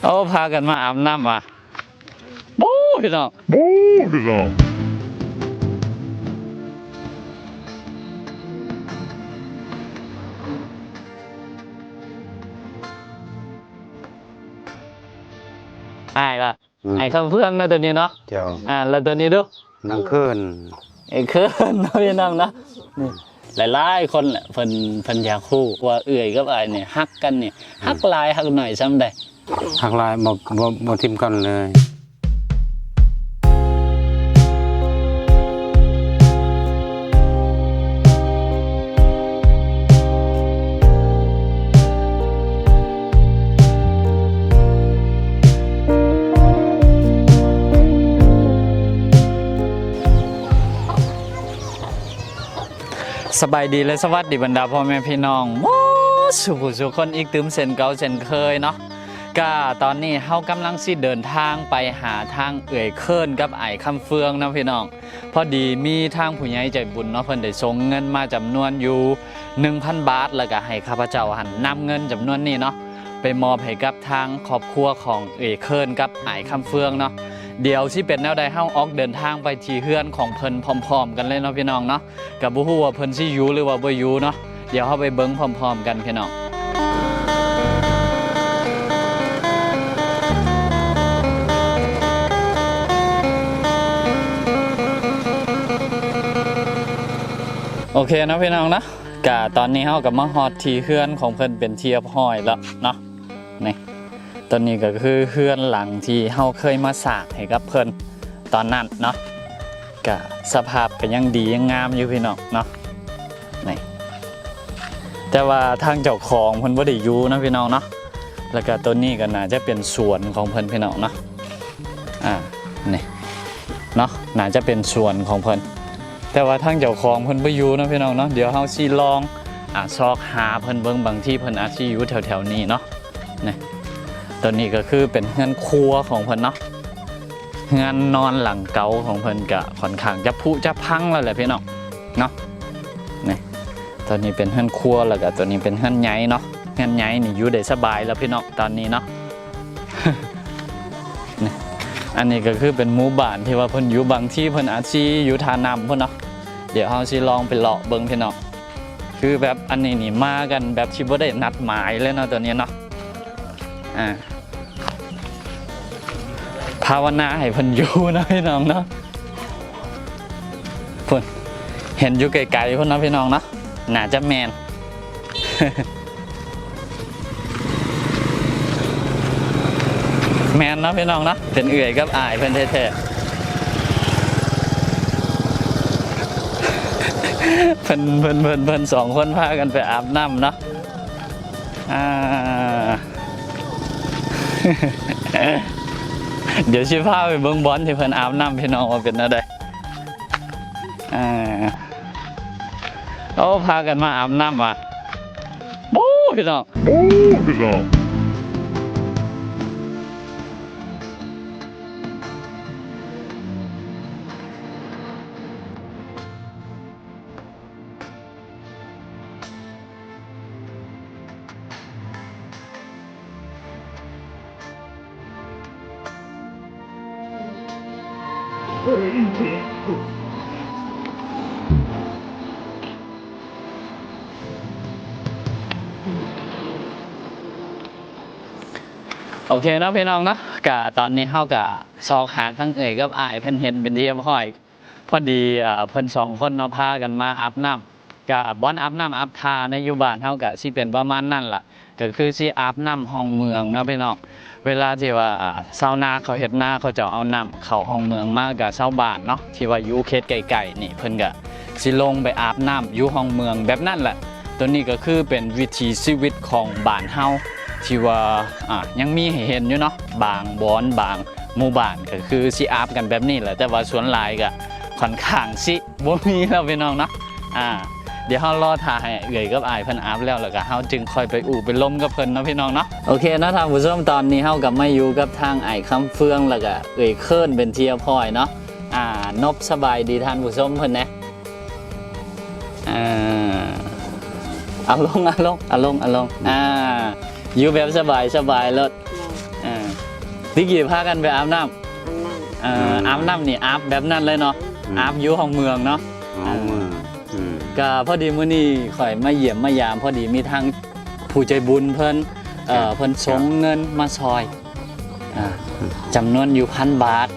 ໂອ້ ພາກັນມາອາບນ້ຳຫວາ. ໂອ້ ພີ່ນ້ອງ ໂອ້ ພີ່ນ້ອງ ອ້າຍຫວາ. ອືມ ອ້າຍຄຳເຟືອງເນາະ ໂຕນີ້ເນາະ. ເຈົ້າ ອ່າ ແລ້ວໂຕນີ້ດູ ນາງເຂີນ ໄອ້ເຂີນເນາະ ພີ່ນ້ອງເນາະ. ນີ້ ຫຼາຍໆຄົນແຫຼະ ເພິ່ນ ເພິ່ນຢາກຮູ້ວ່າເອື້ອຍກັບອ້າຍນີ້ຮັກກັນນີ້ ອືມ ຮັກຫຼາຍຮັກໜ້ອຍສ່ຳໃດ? ຮັກຫຼາຍ ບໍ່ ບໍ່ ບໍ່ຖິ້ມກັນເລີຍ. ສະບາຍດີ ແລະ ສະຫວັດດີບັນດາພໍ່ແມ່ພີ່ນ້ອງໝົດສູ່ຜູ້ສູ່ຄົນອີກຕື່ມເຊັ່ນເກົ່າເຊັ່ນເຄີຍເນາະ. ກະຕອນນີ້ເຮົາກຳລັງຊິເດີນທາງໄປຫາທາງເອື້ອຍເຂີນກັບອ້າຍຄຳເຟືອງເນາະ ພີ່ນ້ອງ. ພໍດີມີທາງຜູ້ໃຫຍ່ໃຈບຸນເນາະ ເພິ່ນໄດ້ສົ່ງເງິນມາຈຳນວນຢູ່ໜຶ່ງພັນບາດ ແລ້ວກະໃຫ້ຂ້າພະເຈົ້າຫັ້ນນຳເງິນຈຳນວນນີ້ເນາະ ໄປມອບໃຫ້ກັບທາງຄອບຄົວຂອງເອື້ອຍເຂີນກັບອ້າຍຄຳເຟືອງເນາະ. ດຽວຊິເປັນແນວໃດ ເຮົາອອກເດີນທາງໄປທີ່ເຮືອນຂອງເພິ່ນພ້ອມໆກັນເລີຍເນາະ ພີ່ນ້ອງເນາະ. ກະບໍ່ຮູ້ວ່າເພິ່ນຊິຢູ່ ຫຼືວ່າບໍ່ຢູ່ເນາະ. ດຽວເຮົາໄປເບິ່ງພ້ອມໆກັນ ພີ່ນ້ອງ. ໂອເຄເນາະ ພີ່ນ້ອງເນາະ. ກະຕອນນີ້ເຮົາກະມາຮອດທີ່ເຮືອນຂອງເພິ່ນເປັນທີ່ຮຽບຮ້ອຍແລ້ວເນາະ. ນີ້ ໂຕນີ້ກະຄືເຮືອນຫຼັງທີ່ເຮົາເຄີຍມາສ້າງໃຫ້ກັບເພິ່ນຕອນນັ້ນເນາະ. ກະສະພາບກະຍັງດີຍັງງາມຢູ່ ພີ່ນ້ອງເນາະ. ນີ້ ແຕ່ວ່າທາງເຈົ້າຂອງເພິ່ນບໍ່ໄດ້ຢູ່ເນາະ ພີ່ນ້ອງເນາະ. ແລ້ວກະໂຕນີ້ກະໜ້າຈະເປັນສວນຂອງເພິ່ນ ພີ່ນ້ອງເນາະ. ອ່າ ນີ້ເນາະ ໜ້າຈະເປັນສວນຂອງເພິ່ນ ແຕ່ວ່າທາງເຈົ້າຂອງເພິ່ນບໍ່ຢູ່ເນາະ ພີ່ນ້ອງເນາະ. ດຽວເຮົາຊິລອງ ອ່າ ຊອກຫາເພິ່ນເບິ່ງ ບາງທີເພິ່ນອາດຊິຢູ່ແຖວໆນີ້ເນາະ. ນີ້ ໂຕນີ້ກະຄືເປັນເຮືອນຄົວຂອງເພິ່ນເນາະ. ເຮືອນນອນຫຼັງເກົ່າຂອງເພິ່ນກະຂ້ອນຂ້າງຈະຜຸຈະພັງແລ້ວແຫຼະ ພີ່ນ້ອງເນາະ. ນີ້ ໂຕນີ້ເປັນເຮືອນຄົວ ແລ້ວກະໂຕນີ້ເປັນເຮືອນໃຫຍ່ເນາະ. ເຮືອນໃຫຍ່ນີ້ຢູ່ໄດ້ສະບາຍແລ້ວ ພີ່ນ້ອງ ຕອນນີ້ເນາະ. ນີ້ ອັນນີ້ກະຄືເປັນໝູ່ບ້ານທີ່ວ່າເພິ່ນຢູ່ ບາງທີເພິ່ນອາດຊິຢູ່ທ່ານ້ຳພຸ້ນເນາະ. ດຽວເຮົາຊິລອງໄປເລາະເບິ່ງ ພີ່ນ້ອງ. ຄືແບບອັນນີ້ນີ້ມາກັນແບບທີ່ບໍ່ໄດ້ນັດໝາຍເລີຍເນາະ ໂຕນີ້ເນາະ. ອ່າ ພາວະນາໃຫ້ເພິ່ນຢູ່ເນາະ ພີ່ນ້ອງເນາະ. ພຸ້ນ ເຫັນຢູ່ໄກໆພຸ້ນເນາະ ພີ່ນ້ອງເນາະ. ໜ້າຈະແມ່ນ ແມ່ນເນາະ ພີ່ນ້ອງເນາະ. ເປັນເອື້ອຍກັບອ້າຍເພິ່ນແທ້ໆ. ເພິ່ນ ເພິ່ນ ເພິ່ນ ເພິ່ນສອງຄົນພາກັນໄປອາບນ້ຳເນາະ. ອ່າ ດຽວຊິພາໄປເບິ່ງບ່ອນທີ່ເພິ່ນອາບນ້ຳ ພີ່ນ້ອງ ວ່າເປັນແນວໃດ. ອ່າ ໂອ້ ພາກັນມາອາບນ້ຳຫວາ. ໂອ້ ພີ່ນ້ອງ ໂອ້ ພີ່ນ້ອງ. ໂອເຄເນາະ ພີ່ນ້ອງເນາະ, ກະຕອນນີ້ເຮົາກະຊອກຫາທັງເອື້ອຍກັບອ້າຍເພິ່ນເຮັດເປັນທີ່ຮຽບຮ້ອຍ. ພໍດີ ເອີ ເພິ່ນສອງຄົນເນາະ ພາກັນມາອາບນ້ຳ. ກະບ່ອນອາບນ້ຳອາບທ່າໃນຢູ່ບ້ານເຮົາກະຊິເປັນປະມານນັ້ນລະ, ກະຄືຊິອາບນ້ຳຮ່ອງເມືອງເນາະພີ່ນ້ອງ. ເວລາທີ່ວ່າ ອາ ຊາວນາເຂົາເຮັດນາ ເຂົາເຈົ້າເອົານ້ຳເຂົ້າຮ່ອງເມືອງມາ ກະຊາວບ້ານເນາະ ທີ່ວ່າຢູ່ເຂດໃກ້ໆນີ້ ເພິ່ນກະຊິລົງໄປອາບນ້ຳຢູ່ຮ່ອງເມືອງແບບນັ້ນແຫຼະ. ໂຕນີ້ກະຄືເປັນວິຖີຊີວິດຂອງບ້ານເຮົາ ທີ່ວ່າ ອາ ຍັງມີໃຫ້ເຫັນຢູ່ເນາະ, ບາງບ່ອນ ບາງ ໝູ່ບ້ານກະຄືຊິອາບກັນແບບນີ້ແຫຼະ, ແຕ່ວ່າສ່ວນຫຼາຍກະຂ້ອນຂ້າງຊິບໍ່ມີແລ້ວພີ່ນ້ອງເນາະ. ອາ ດຽວເຮົາລໍຖ້າໃຫ້ເອື້ອຍກັບອ້າຍເພິ່ນອາບແລ້ວ ແລ້ວກະເຮົາຈຶ່ງຄ່ອຍໄປອູ່ໄປລົມກັບເພິ່ນເນາະພີ່ນ້ອງເນາະ. ໂອເຄເນາະທ່ານຜູ້ຊົມ, ຕອນນີ້ເຮົາກະມາຢູ່ກັບທາງອ້າຍຄຳເຟືອງ ແລ້ວກະເອື້ອຍເຂີນເປັນທີ່ຮຽບຮ້ອຍເນາະ. ອາ ນົບສະບາຍດີທ່ານຜູ້ຊົມເພິ່ນແດ່. ອາ ເອົາລົງ ເອົາລົງ ເອົາລົງ ເອົາລົງ. ອາ ຢູ່ແບບສະບາຍ ສະບາຍໂລດ. ອາ ຕິກີ້ພາກັນໄປອາບນ້ຳ ອາບນ້ຳ ເອີ ອືມ ອາບນ້ຳນີ້ອາບແບບນັ້ນເລີຍເນາະ ອືມ ອາບຢູ່ຫ້ອງເມືອງເນາະ ຫ້ອງເມືອງ ເອີ ອືມ ກະພໍດີມື້ນີ້ຂ້ອຍມາຢ້ຽມມາຢາມ ພໍດີມີທາງຜູ້ໃຈບຸນເພິ່ນ ເອີ ເຈົ້າ ເພິ່ນສົ່ງເງິນມາຊ່ອຍ ເຈົ້າ ອາ ຈຳນວນຢູ່ພັນບາດ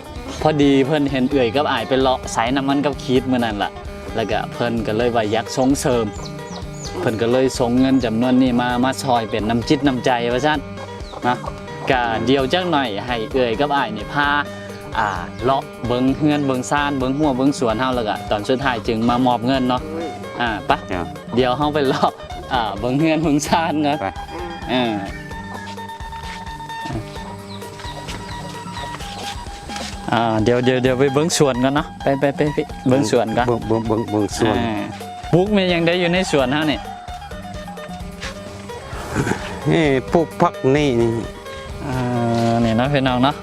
ພໍດີເພິ່ນເຫັນເອື້ອຍກັບອ້າຍໄປເລາະສາຍນ້ຳມັນກັບຂີດມື້ນັ້ນລະ ແລ້ວກະເພິ່ນກະເລີຍວ່າຢາກສົ່ງເສີມ ເພິ່ນກະເລີຍສົ່ງເງິນຈຳນວນນີ້ມາ ມາຊ່ອຍເປັນນ້ຳຈິດນ້ຳໃຈວ່າຊັ້ນເນາະ ກະ ອືມ ດຽວຈັກໜ້ອຍໃຫ້ເອື້ອຍກັບອ້າຍນີ້ພາ ອ່າ ເລາະເບິ່ງເຮືອນເບິ່ງຊານ ເບິ່ງຮົ້ວເບິ່ງສວນເຮົາ ແລ້ວກະຕອນສຸດທ້າຍຈຶ່ງມາມອບເງິນເນາະ ອືມ ອາ ໄປ ດຽວເຮົາໄປເລາະ ອ່າ ເບິ່ງເຮືອນເບິ່ງຊານກ່ອນ ໄປ ເອີ ອ່າ ດຽວ ດຽວ ດຽວໄປເບິ່ງສວນກ່ອນເນາະ ໄປ ໄປ ໄປ ໄປເບິ່ງສວນກ່ອນ ເບິ່ງ ເບິ່ງ ເບິ່ງ ເບິ່ງສວນ ອ່າ ປູກແມ່ນຫຍັງໄດ້ຢູ່ໃນສວນເຮົານີ້ ເອີ ປູກຜັກນີ້ ນີ້ ອ່າ ນີ້ເນາະ ພີ່ນ້ອງເນາະ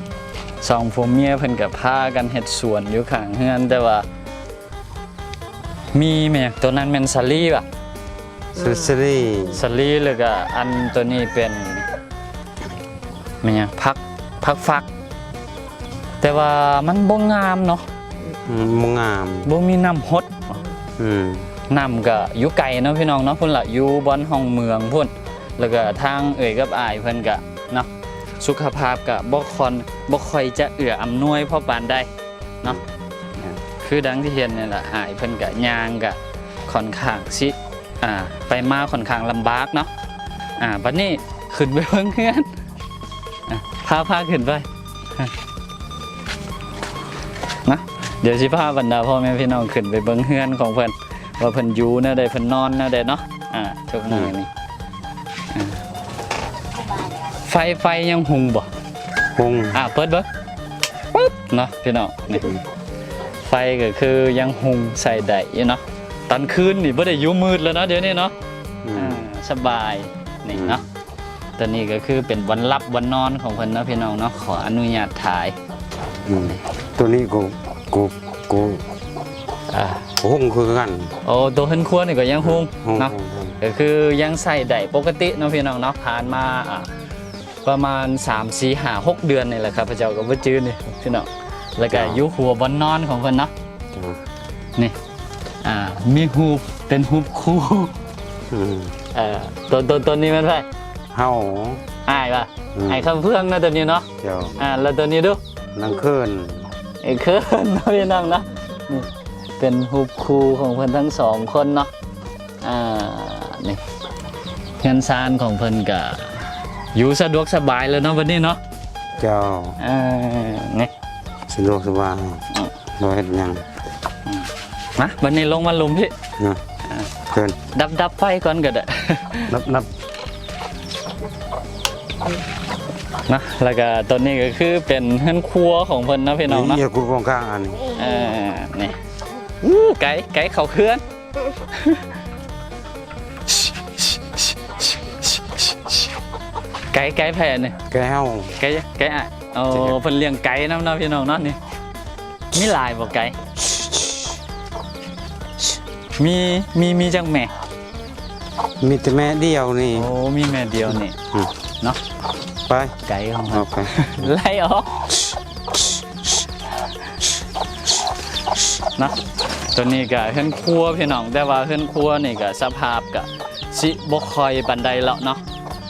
ສອງຜົວເມຍເພິ່ນກະພາກັນເຮັດສວນຢູ່ຂ້າງເຮືອນ ແຕ່ວ່າ ມີແມ່ນຫຍັງ ໂຕນັ້ນແມ່ນສາລີປະ? ສາ ສາລີ ສາລີ ແລ້ວກະອັນໂຕນີ້ເປັນແມ່ນຫຍັງ ຜັກ ຜັກຟັກ ແຕ່ວ່າມັນບໍ່ງາມເນາະ ອືມ ບໍ່ງາມ ບໍ່ມີນ້ຳຫົດ ອືມ ນ້ຳກະຢູ່ໄກເນາະ ພີ່ນ້ອງເນາະ ພຸ້ນລະ ຢູ່ບ່ອນຫ້ອງເມືອງພຸ້ນ ແລ້ວກະທາງເອື້ອຍກັບອ້າຍເພິ່ນກະເນາະ ສຸຂະພາບກະບໍ່ຄ່ອນ ບໍ່ຄ່ອຍຈະເອື້ອອຳນວຍພໍປານໃດ ເນາະ ອືມ ຄືດັ່ງທີ່ເຫັນນີ້ລະ ອ້າຍເພິ່ນກະຍ່າງກະຂ້ອນຂ້າງຊິ ອ່າ ໄປມາຂ້ອນຂ້າງລຳບາກເນາະ ອ່າ ບັດນີ້ຂຶ້ນໄປເບິ່ງເຮືອນ ອ່າ ພາ ພາຂຶ້ນໄປ ນະ ດຽວຊິພາບັນດາພໍ່ແມ່ພີ່ນ້ອງຂຶ້ນໄປເບິ່ງເຮືອນຂອງເພິ່ນ ວ່າເພິ່ນຢູ່ແນວໃດ ເພິ່ນນອນແນວໃດເນາະ ອ່າ ທຸກມື້ນີ້ ອືມ ອ່າ ໄຟ ໄຟຍັງຮຸ່ງບໍ່? ຮຸ່ງ ອ່າ ເປີດເບິ່ງ ປຶບ ເນາະ ພີ່ນ້ອງ ນີ້ ອືມ ໄຟກະຄືຍັງຮຸ່ງໃຊ້ໄດ້ຢູ່ເນາະ ຕອນຄືນນີ້ບໍ່ໄດ້ຢູ່ມືດແລ້ວເນາະ ດຽວນີ້ເນາະ ອືມ ອ່າ ສະບາຍ ນີ້ເນາະ ອືມ ໂຕນີ້ກະຄືເປັນບ່ອນຫຼັບບ່ອນນອນຂອງເພິ່ນເນາະ ພີ່ນ້ອງເນາະ ຂໍອະນຸຍາດຖ່າຍ ອືມ ໂຕນີ້ກະ ກະ ກະ ອ່າ ຮຸ່ງຄືກັນ ໂອ້ ໂຕເຮືອນຄົວນີ້ກະຍັງຮຸ່ງ ອືມ ເນາະ ຮຸ່ງ ຮຸ່ງ ກະຄືຍັງໃຊ້ໄດ້ປົກກະຕິເນາະ ພີ່ນ້ອງເນາະ ຜ່ານມາ ອ່າ ປະມານສາມ ສີ່ ຫ້າ ຫົກເດືອນນີ້ແຫຼະ ຂ້າພະເຈົ້າກະບໍ່ຈື່ນີ້ ພີ່ນ້ອງ ແລ້ວກະ ເຈົ້າ ຢູ່ຫົວບ່ອນນອນຂອງເພິ່ນເນາະ ເຈົ້າ ນີ້ ອ່າ ມີຮູບ ເປັນຮູບຄູ່ ອືມ ເອີ ໂຕ ໂຕ ໂຕນີ້ແມ່ນໃຜ? ເຮົາ ອ້າຍປະ? ອືມ ອ້າຍຄຳເຟືອງເນາະ ໂຕນີ້ເນາະ ເຈົ້າ ອ່າ ແລ້ວໂຕນີ້ດູ ນາງເຂີນ ເອີ ເຂີນເນາະ ພີ່ນ້ອງເນາະ ນີ້ເປັນຮູບຄູ່ຂອງເພິ່ນທັງສອງຄົນເນາະ ອ່າ ນີ້ ເຮືອນຊານຂອງເພິ່ນກະຢູ່ສະດວກສະບາຍແລ້ວເນາະ ບັດນີ້ເນາະ ເຈົ້າ ເອີ ນີ້ ສະດວກສະບາຍ ອືມ ບໍ່ເຮັດຫຍັງ ອືມ ມາ ບັດນີ້ລົງມາລຸ່ມພີ້ ນະ ອ່າ ເຊີນ ດັບ ດັບໄຟກ່ອນກະໄດ້ ດັບ ດັບ ນະ ແລ້ວກະໂຕນີ້ກະຄືເປັນເຮືອນຄົວຂອງເພິ່ນເນາະ ພີ່ນ້ອງເນາະ ນີ້ ນີ້ ຄູຂອງກາງອັນນີ້ ເອີ ນີ້ ອູ້ ໄກ່ ໄກ່ເຂົ້າເຮືອນ ໄກ່ ໄກ່ໃຜອັນນີ້? ໄກ່ເຮົາ ໄກ່ ໄກ່ອ້າຍ ໂອ້ ເພິ່ນລ້ຽງໄກ່ນຳເນາະ ພີ່ນ້ອງເນາະ ນີ້ ມີຫຼາຍບໍ່ໄກ່? ມີ ມີ ມີຈັກແມ່? ມີແຕ່ແມ່ດຽວນີ້ ໂອ້ ມີແມ່ດຽວນີ້ ອືມ ເນາະ ໄປ ໄກ່ຂອງເຮົາ ອອກໄປ ໄລ່ອອກ ເນາະ ໂຕນີ້ກະເຮືອນຄົວ ພີ່ນ້ອງ ແຕ່ວ່າເຮືອນຄົວນີ້ກະສະພາບກະຊິບໍ່ຄ່ອຍປານໃດແລ້ວເນາະ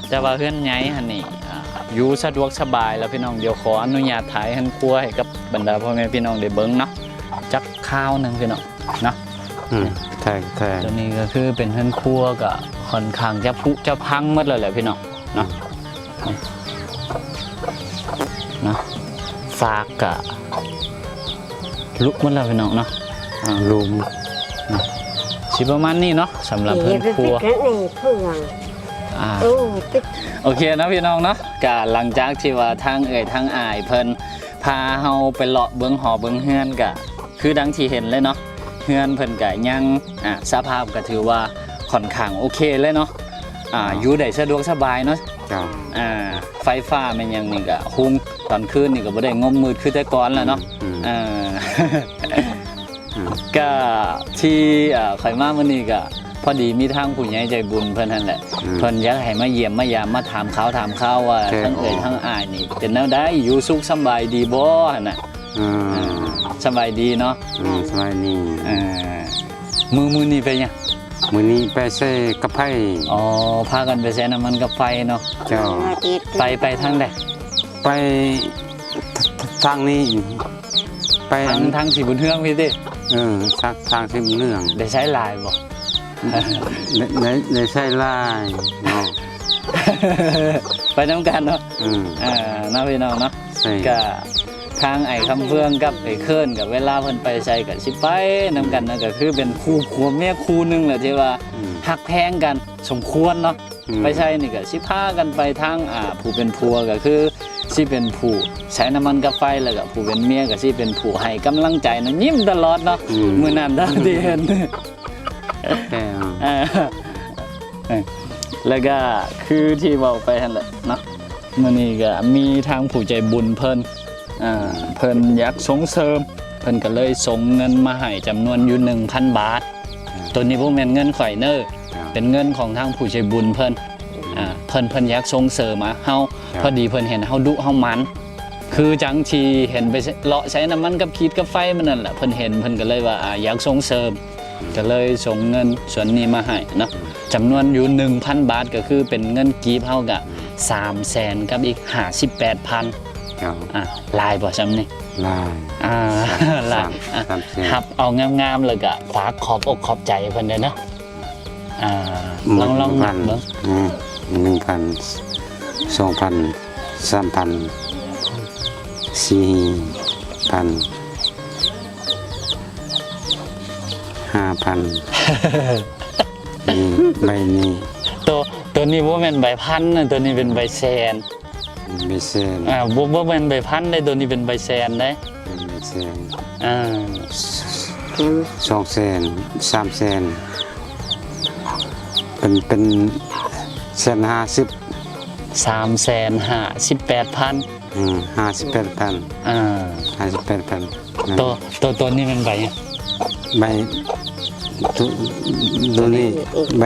ແຕ່ວ່າເຮືອນໃຫຍ່ຫັ້ນນີ້ ອ່າ ຢູ່ສະດວກສະບາຍແລ້ວ ພີ່ນ້ອງ ດຽວຂໍອະນຸຍາດຖ່າຍເຮືອນຄົວໃຫ້ກັບບັນດາພໍ່ແມ່ພີ່ນ້ອງໄດ້ເບິ່ງເນາະ ຈັກຄາວໜຶ່ງ ພີ່ນ້ອງເນາະ ອືມ ແທ້ ແທ້ ໂຕນີ້ກະຄືເປັນເຮືອນຄົວ ກະຂ້ອນຂ້າງຈະຜຸຈະພັງໝົດແລ້ວແຫຼະ ພີ່ນ້ອງເນາະ ອືມ ເນາະ ຝາກກະລຸໝົດແລ້ວ ພີ່ນ້ອງເນາະ ອ່າ ລຸ ເນາະ ຊິປະມານນີ້ເນາະ ສຳລັບເຮືອນຄົວ ອ່າ ໂອເຄເນາະ ພີ່ນ້ອງເນາະ ກະຫຼັງຈາກທີ່ວ່າທາງເອື້ອຍທາງອ້າຍເພິ່ນພາເຮົາໄປເລາະເບິ່ງຫໍເບິ່ງເຮືອນ ກະຄືດັ່ງທີ່ເຫັນເລີຍເນາະ ເຮືອນເພິ່ນກະຍັງ ອ່າ ສະພາບກະຖືວ່າຂ້ອນຂ້າງໂອເຄເລີຍເນາະ ອ່າ ຢູ່ໄດ້ສະດວກສະບາຍເນາະ ເຈົ້າ ອ່າ ໄຟຟ້າແມ່ນຫຍັງນີ້ກະຮຸ່ງ ຕອນຄືນນີ້ກະບໍ່ໄດ້ງົມມືດຄືແຕ່ກ່ອນແລ້ວເນາະ ອືມ ເອີ ອືມ ກະທີ່ ເອີ ຂ້ອຍມາມື້ນີ້ກະ ພໍດີມີທາງຜູ້ໃຫຍ່ໃຈບຸນເພິ່ນຫັ້ນແຫຼະ ອືມ ເພິ່ນຢາກໃຫ້ມາຢ້ຽມມາຢາມ ມາຖາມຂ່າວຖາມຄາວວ່າ ແທ້ ທັງເອື້ອຍ ບໍ່ ທັງອ້າຍນີ້ເປັນແນວໃດ ຢູ່ສຸກສຳບາຍດີບໍ່ຫັ້ນນະ ອືມ ອ່າ ສະບາຍດີເນາະ ອືມ ສະບາຍດີ ເອີ ມື້ ມື້ນີ້ໄປຫຍັງ? ມື້ນີ້ໄປໃສ່ກະໄຟ ອໍ ພາກັນໄປໃສ່ນ້ຳມັນກະໄຟເນາະ ເຈົ້າ ໄປ ໄປທາງໃດ? ໄປ ທ- ທ- ທາງນີ້ ໄປທາງ ທາງສີບຸນເຮືອງພີ້ຕິ ເອີ ທາງ ທາງສີບຸນເຮືອງ ໄດ້ໃຊ້ຫຼາຍບໍ່? ໄດ້ ໄດ້ ໄດ້ໃຊ້ຫຼາຍເນາະ ໄປນຳກັນເນາະ ອືມ ເອີ ເນາະ ພີ່ນ້ອງເນາະ ໃຊ່ ກະທາງອ້າຍຄຳເຟືອງກັບອ້າຍເຄີນ ກະເວລາເພິ່ນໄປໃສກະຊິໄປນຳກັນນະ ອືມ ກະຄືເປັນຄູ່ຜົວເມຍຄູ່ໜຶ່ງແຫຼະ ທີ່ວ່າ ອືມ ຮັກແພງກັນສົມຄວນເນາະ ອືມ ໄປໃສນີ້ກະຊິພາກັນໄປທາງ ອ່າ ຜູ້ເປັນຜົວກະຄືຊິເປັນຜູ້ໃສ່ນ້ຳມັນກະໄຟ ແລ້ວກະຜູ້ເປັນເມຍກະຊິເປັນຜູ້ໃຫ້ກຳລັງໃຈເນາະ ຍິ້ມຕະຫຼອດເນາະ ອືມ ມື້ນັ້ນຕາມທີ່ເຫັນ ແຕ່ ອ່າ ແລ້ວກະຄືທີ່ເວົ້າໄປຫັ້ນແຫຼະເນາະ ມື້ນີ້ກະມີທາງຜູ້ໃຈບຸນເພິ່ນ ອ່າ ເພິ່ນຢາກສົ່ງເສີມ ເພິ່ນກະເລີຍສົ່ງເງິນມາໃຫ້ຈຳນວນຢູ່ໜຶ່ງພັນບາດ ໂຕນີ້ບໍ່ແມ່ນເງິນຂ້ອຍເນີ ເປັນເງິນຂອງທາງຜູ້ໃຈບຸນເພິ່ນ ອ່າ ເພິ່ນ ເພິ່ນຢາກສົ່ງເສີມເຮົາ ພໍດີເພິ່ນເຫັນເຮົາດຸເຮົາໝັ່ນ ຄືຈັ່ງທີ່ເຫັນໄປເລາະໃສ່ນ້ຳມັນກັບຂີດກັບໄຟມັນນັ້ນແຫຼະ ເພິ່ນເຫັນ ເພິ່ນກະເລີຍວ່າ ອ່າ ຢາກສົ່ງເສີມ ກະເລີຍສົ່ງເງິນສ່ວນນີ້ມາໃຫ້ເນາະ ຈຳນວນຢູ່ໜຶ່ງພັນບາດ ກະຄືເປັນເງິນກີບເຮົາກະສາມແສນກັບອີກຫ້າສິບແປດພັນ ເຈົ້າ ອ່າ ຫຼາຍບໍ່ຊ່ຳນີ້? ຫຼາຍ ອ່າ ຫຼາຍ ສາມ ອ່າ ສາມແສນ ຮັບເອົາງາມໆ ແລ້ວກະຝາກຂອບອົກຂອບໃຈເພິ່ນເດີເນາະ ອ່າ ອືມ ລອງ ລອງນັບເບິ່ງ ໜຶ່ງພັນ ອືມ ໜຶ່ງພັນ ສອງພັນ ສາມພັນ ສີ່ພັນ ຫ້າພັນ ນີ້ ໃບນີ້ ໂຕ ໂຕນີ້ບໍ່ແມ່ນໃບພັນນະ ໂຕນີ້ເປັນໃບແສນ ໃບແສນ ອ່າ ບໍ່ ບໍ່ແມ່ນໃບພັນເດ້ ໂຕນີ້ເປັນໃບແສນເດ້ ເປັນໃບແສນ ອ່າ ສອງແສນ ສາມແສນ ເປັນ ເປັນແສນຫ້າສິບ ສາມແສນຫ້າສິບແປດພັນ ອືມ ຫ້າສິບແປດພັນ ອ່າ ຫ້າສິບແປດພັນ ໂຕ ໂຕ ໂຕນີ້ແມ່ນໃບຫຍັງ? ໃບ ໂຕ ໂຕນີ້ ໃບ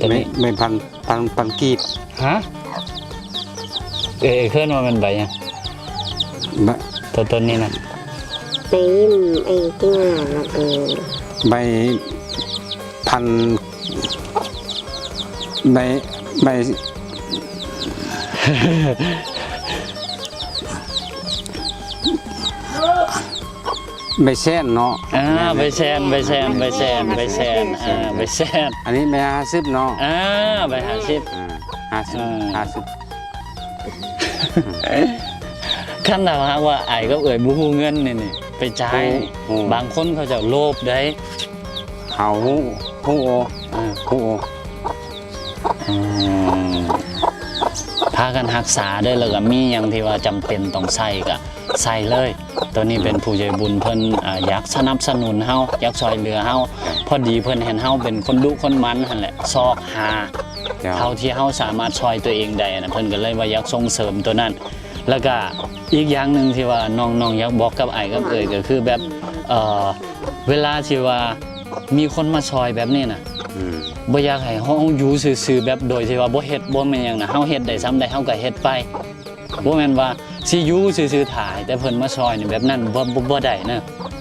ໃບ ໃບພັນ ພັນ ພັນກີບ ຮະ? ເອີ ເອີ້ນວ່າແມ່ນໃບຫຍັງ? ໃບ ໂຕ ໂຕນີ້ນະ ໄປຍິ້ມໄອ້ຕິງາລະເກີ ໃບ ພັນ ໃບ ໃບ ໃບແສນເນາະ ອ່າ ແມ່ນ ໃບແສນ ໃບແສນ ໃບແສນ ໃບແສນ ອ່າ ໃບແສນ ອັນນີ້ໃບຫ້າສິບເນາະ ອ່າ ໃບຫ້າສິບ ອ່າ ຫ້າສິບ ອ່າ ຫ້າສິບ ຄັນຖ້າຫາກວ່າອ້າຍກັບເອື້ອຍບໍ່ຮູ້ເງິນນີ້ ນີ້ໄປຈ່າຍ ໂອ້ ບາງຄົນເຂົາເຈົ້າໂລບໃດ ເຮົາຮູ້ ຮູ້ ອ່າ ຮູ້ ອືມ ພາກັນຮັກສາເດີ ແລ້ວກະມີຫຍັງທີ່ວ່າຈຳເປັນຕ້ອງໃຊ້ກະໃຊ້ເລີຍ ໂຕນີ້ເປັນ ອືມ ຜູ້ໃຈບຸນເພິ່ນ ອ່າ ຢາກສະໜັບສະໜູນເຮົາ ຢາກຊ່ອຍເຫຼືອເຮົາ ພໍດີເພິ່ນເຫັນເຮົາເປັນຄົນດຸຄົນໝັ່ນຫັ້ນແຫຼະ ຊອກຫາ ເຈົ້າ ເທົ່າທີ່ເຮົາສາມາດຊ່ອຍຕົວເອງໄດ້ນະ ເພິ່ນກະເລີຍວ່າຢາກສົ່ງເສີມໂຕນັ້ນ ແລ້ວກະອີກຢ່າງໜຶ່ງທີ່ວ່ານ້ອງ ນ້ອງຢາກບອກກັບອ້າຍກັບເອື້ອຍ ກະຄືແບບ ເອີ ເວລາທີ່ວ່າ ມີຄົນມາຊ່ອຍແບບນີ້ນະ ອືມ ບໍ່ຢາກໃຫ້ເຮົາຢູ່ຊື່ໆ ແບບໂດຍທີ່ວ່າບໍ່ເຮັດບໍ່ແມ່ນຫຍັງນະ ເຮົາເຮັດໄດ້ສ່ຳໃດເຮົາກະເຮັດໄປ ບໍ່ແມ່ນວ່າຊິຢູ່ຊື່ໆ ຖ້າໃຫ້ແຕ່ເພິ່ນມາຊ່ອຍນີ້ ແບບນັ້ນບໍ່ ບໍ່ ບໍ່ໄດ້ນະ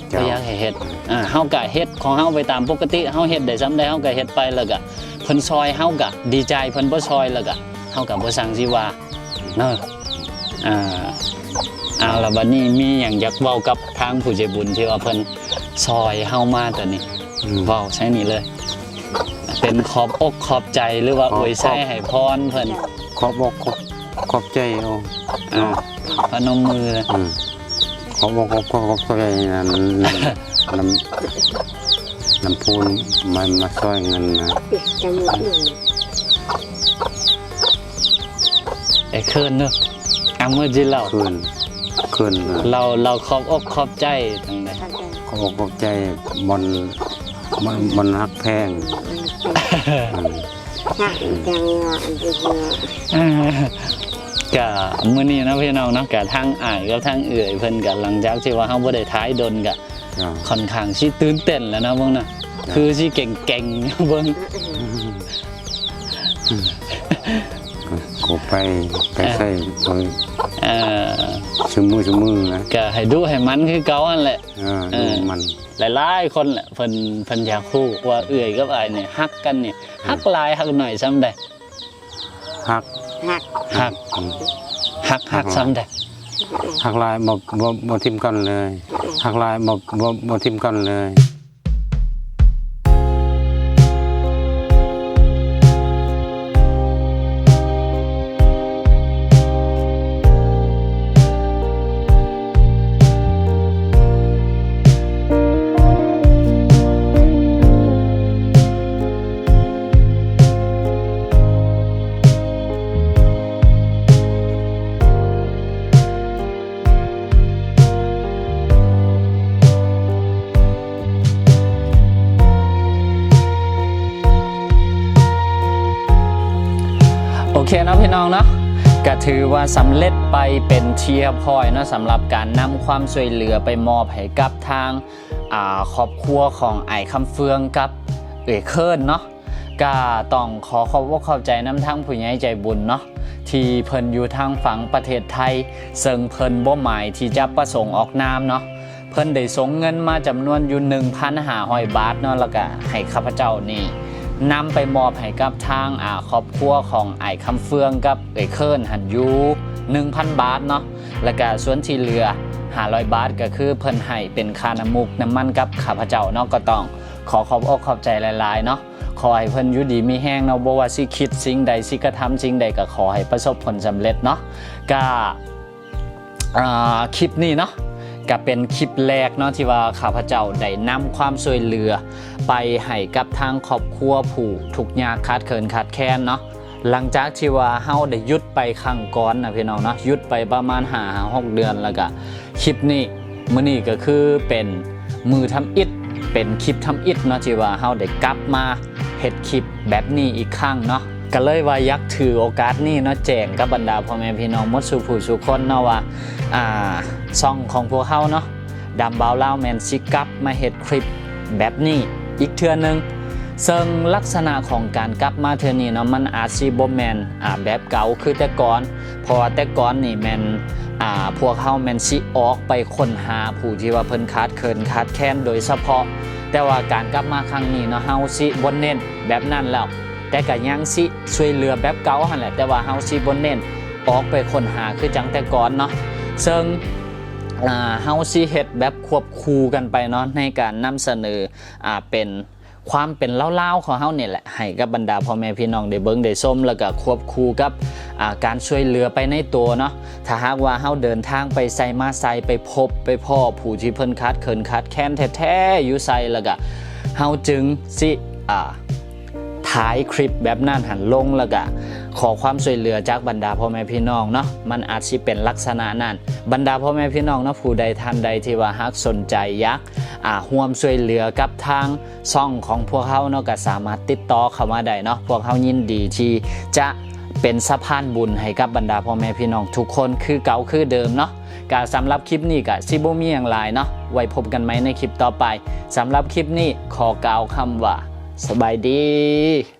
ເຈົ້າ ບໍ່ຢາກໃຫ້ເຮັດ ອ່າ ເຮົາກະເຮັດຂອງເຮົາໄປຕາມປົກກະຕິ ເຮົາເຮັດໄດ້ສ່ຳໃດເຮົາກະເຮັດໄປ ແລ້ວກະເພິ່ນຊ່ອຍເຮົາກະດີໃຈ ເພິ່ນບໍ່ຊ່ອຍແລ້ວກະເຮົາກະບໍ່ຊ່າງຊິວ່າ ເນາະ ອ່າ ເອົາລະ ບັດນີ້ມີຫຍັງຢາກເວົ້າກັບທາງຜູ້ໃຈບຸນທີ່ວ່າເພິ່ນຊ່ອຍເຮົາມາຕອນນີ້ ອືມ ເວົ້າໃສ່ນີ້ເລີຍ ເປັນຂອບອົກຂອບໃຈ ຫຼືວ່າ ຂອບ ອວຍໄຊໃຫ້ພອນເພິ່ນ ຂອບອົກຂອບ ຂອບໃຈ ໂອ້ ອ່າ ເນາະ ພະນົມມື ອືມ ຂອບອົກຂອບ ຂອບໃຈນຳ ນຳ ນຳຜູ້ມາ ມາຊ່ອຍເງິນນະ ໄອ້ເຂີນເນາະ ອາ ເມື່ອຈີເລົ່າ ເຂີນ ເຂີນ ເລົ່າ ເລົ່າຂອບອົກຂອບໃຈຈັ່ງໃດ ຂອບອົກຂອບໃຈ ບ່ອນ ບ່ອນ ບ່ອນຮັກແພງ ອືມ ຮັກແພງວ່າອັນທີ່ວ່າ ກະມື້ນີ້ເນາະ ພີ່ນ້ອງເນາະ ກະທາງອ້າຍກັບທາງເອື້ອຍເພິ່ນ ກະຫຼັງຈາກທີ່ວ່າເຮົາບໍ່ໄດ້ຖ່າຍດົນ ກະ ອ່າ ຂ້ອນຂ້າງຊິຕື່ນເຕັ້ນແລ້ວເນາະ ເບິ່ງນະ ອ່າ ຄືຊິເກັ່ງໆ ເບິ່ງ ອືມ ບໍ່ໄປ ໄປໃສ ເອີ ເອີ ຊຸມື້ ຊຸມື້ນະ ກະໃຫ້ດຸໃຫ້ໝັ່ນຄືເກົ່າຫັ້ນແຫຼະ. ເອີ ເອີ ດຸໝັ່ນ. ຫຼາຍໆຄົນແຫຼະ ເພິ່ນ ເພິ່ນຢາກຮູ້ວ່າເອື້ອຍກັບອ້າຍນີ້ຮັກກັນນີ້ ເອີ ຮັກຫຼາຍຮັກໜ້ອຍສ່ຳໃດ? ຮັກ ຮັກ ຮັກ ອືມ ຮັກ ຮັກສ່ຳໃດ? ຮັກຫຼາຍ ບໍ່ ບໍ່ ບໍ່ຖິ້ມກັນເລີຍ. ຮັກຫຼາຍ ບໍ່ ບໍ່ ບໍ່ຖິ້ມກັນເລີຍ. ໂອເຄເນາະພີ່ນ້ອງເນາະ ກະຖືວ່າສຳເລັດໄປເປັນທີ່ຮຽບຮ້ອຍເນາະ ສຳລັບການນຳຄວາມຊ່ວຍເຫຼືອໄປມອບໃຫ້ກັບທາງ ອ່າ ຄອບຄົວຂອງອ້າຍຄຳເຟືອງກັບເອື້ອຍເຄີນເນາະ. ກະຕ້ອງຂໍຂອບອົກຂອບໃຈນຳທາງຜູ້ໃຫຍ່ໃຈບຸນເນາະ ທີ່ເພິ່ນຢູ່ທາງຝັ່ງປະເທດໄທ ເຊິ່ງເພິ່ນບໍ່ໝາຍທີ່ຈະປະສົງອອກນາມເນາະ. ເພິ່ນໄດ້ສົ່ງເງິນມາຈຳນວນຢູ່ໜຶ່ງພັນຫ້າຮ້ອຍບາດເນາະ ແລ້ວກະໃຫ້ຂ້າພະເຈົ້ານີ້ນຳໄປມອບໃຫ້ກັບທາງ ອ່າ ຄອບຄົວຂອງອ້າຍຄຳເຟືອງກັບເອື້ອຍເຄີນຫັ້ນຢູ່ໜຶ່ງພັນບາດເນາະ ແລ້ວກະສ່ວນທີ່ເຫຼືອຫ້າຮ້ອຍບາດ ກະຄືເພິ່ນໃຫ້ເປັນຄ່ານ້ຳມູກນ້ຳມັນກັບຂ້າພະເຈົ້າເນາະ. ກໍຕ້ອງ ຂໍຂອບອົກຂອບໃຈຫຼາຍໆເນາະ. ຂໍໃຫ້ເພິ່ນຢູ່ດີມີແຮງເນາະ. ບໍ່ວ່າຊິຄິດສິ່ງໃດ ຊິກະທຳສິ່ງໃດ ກໍຂໍໃຫ້ປະສົບຜົນສຳເລັດເນາະ. ກະ ອ່າ ຄລິບນີ້ເນາະ ກະເປັນຄລິບແລກເນາະ ທີ່ວ່າຂ້າພະເຈົ້າໄດ້ນຳຄວາມຊ່ວຍເຫຼືອໄປໃຫ້ກັບທາງຄອບຄົວຜູ້ທຸກຍາກຂາດເຂີນຂາດແຄນເນາະ. ຫຼັງຈາກທີ່ວ່າເຮົາໄດ້ຢຸດໄປຄັ້ງກ່ອນນະພີ່ນ້ອງເນາະ ຢຸດໄປປະມານຫ້າຫາຫົກເດືອນ ແລ້ວກະຄລິບນີ້ ມື້ນີ້ກໍຄືເປັນມື້ທຳອິດ ເປັນຄລິບທຳອິດເນາະ ທີ່ວ່າເຮົາໄດ້ກັບມາເຮັດຄລິບແບບນີ້ອີກຄັ້ງເນາະ. ກໍເລີຍວ່າຢາກຖືໂອກາດນີ້ເນາະ ແຈ້ງກັບບັນດາພໍ່ແມ່ພີ່ນ້ອງໝົດສູ່ຜູ້ສູ່ຄົນເນາະວ່າ ອ່າ ຊ່ອງຂອງພວກເຮົາເນາະ ດຳບ່າວລາວ ແມ່ນຊິກັບມາເຮັດຄລິບແບບນີ້ອີກເທື່ອໜຶ່ງ. ເຊິ່ງລັກສະນະຂອງການກັບມາເທື່ອນີ້ເນາະ ມັນອາດຊິບໍ່ແມ່ນ ອ່າ ແບບເກົ່າຄືແຕ່ກ່ອນ ເພາະວ່າແຕ່ກ່ອນນີ້ແມ່ນ ອ່າ ພວກເຮົາແມ່ນຊິອອກໄປຄົ້ນຫາຜູ້ທີ່ວ່າເພິ່ນຂາດເຂີນຂາດແຄນໂດຍສະເພາະ. ແຕ່ວ່າການກັບມາຄັ້ງນີ້ເນາະ ເຮົາຊິບໍ່ເນັ້ນແບບນັ້ນແລ້ວ ແຕ່ກໍຍັງຊິຊ່ວຍເຫຼືອແບບເກົ່າຫັ້ນແຫຼະ ແຕ່ວ່າເຮົາຊິບໍ່ເນັ້ນອອກໄປຄົ້ນຫາຄືຈັ່ງແຕ່ກ່ອນເນາະ. ເຊິ່ງ ອ່າ ເຮົາຊິເຮັດແບບຄວບຄູ່ກັນໄປເນາະ ໃນການນຳສະເໜີ ອ່າ ເປັນຄວາມເປັນລາວໆຂອງເຮົານີ້ແຫຼະ ໃຫ້ກັບບັນດາພໍ່ແມ່ພີ່ນ້ອງໄດ້ເບິ່ງໄດ້ຊົມ ແລ້ວກໍຄວບຄູ່ກັບ ອ່າ ການຊ່ວຍເຫຼືອໄປໃນໂຕເນາະ. ຖ້າຫາກວ່າເຮົາເດີນທາງໄປໃສມາໃສ ໄປພົບໄປພໍ້ຜູ້ທີ່ເພິ່ນຂາດເຂີນຂາດແຄນແທ້ໆຢູ່ໃສ ແລ້ວກໍເຮົາຈຶ່ງຊິ ອ່າ ຖ່າຍຄລິບແບບນັ້ນຫັ້ນລົງ ແລ້ວກະຂໍຄວາມຊ່ວຍເຫຼືອຈາກບັນດາພໍ່ແມ່ພີ່ນ້ອງເນາະ ມັນອາດຊິເປັນລັກສະນະນັ້ນ. ບັນດາພໍ່ແມ່ພີ່ນ້ອງເນາະ ຜູ້ໃດທ່ານໃດທີ່ວ່າຫາກສົນໃຈຢາກ ອ່າ ຮ່ວມຊ່ວຍເຫຼືອກັບທາງຊ່ອງຂອງພວກເຮົາເນາະ ກະສາມາດຕິດຕໍ່ເຂົ້າມາໄດ້ເນາະ. ພວກເຮົາຍິນດີທີ່ຈະເປັນສະພານບຸນໃຫ້ກັບບັນດາພໍ່ແມ່ພີ່ນ້ອງທຸກຄົນຄືເກົ່າຄືເດີມເນາະ. ກະສຳລັບຄລິບນີ້ກະຊິບໍ່ມີຫຍັງຫຼາຍເນາະ ໄວ້ພົບກັນໃໝ່ໃນຄລິບຕໍ່ໄປ. ສຳລັບຄລິບນີ້ຂໍກ່າວຄຳວ່າ ສະບາຍດີ.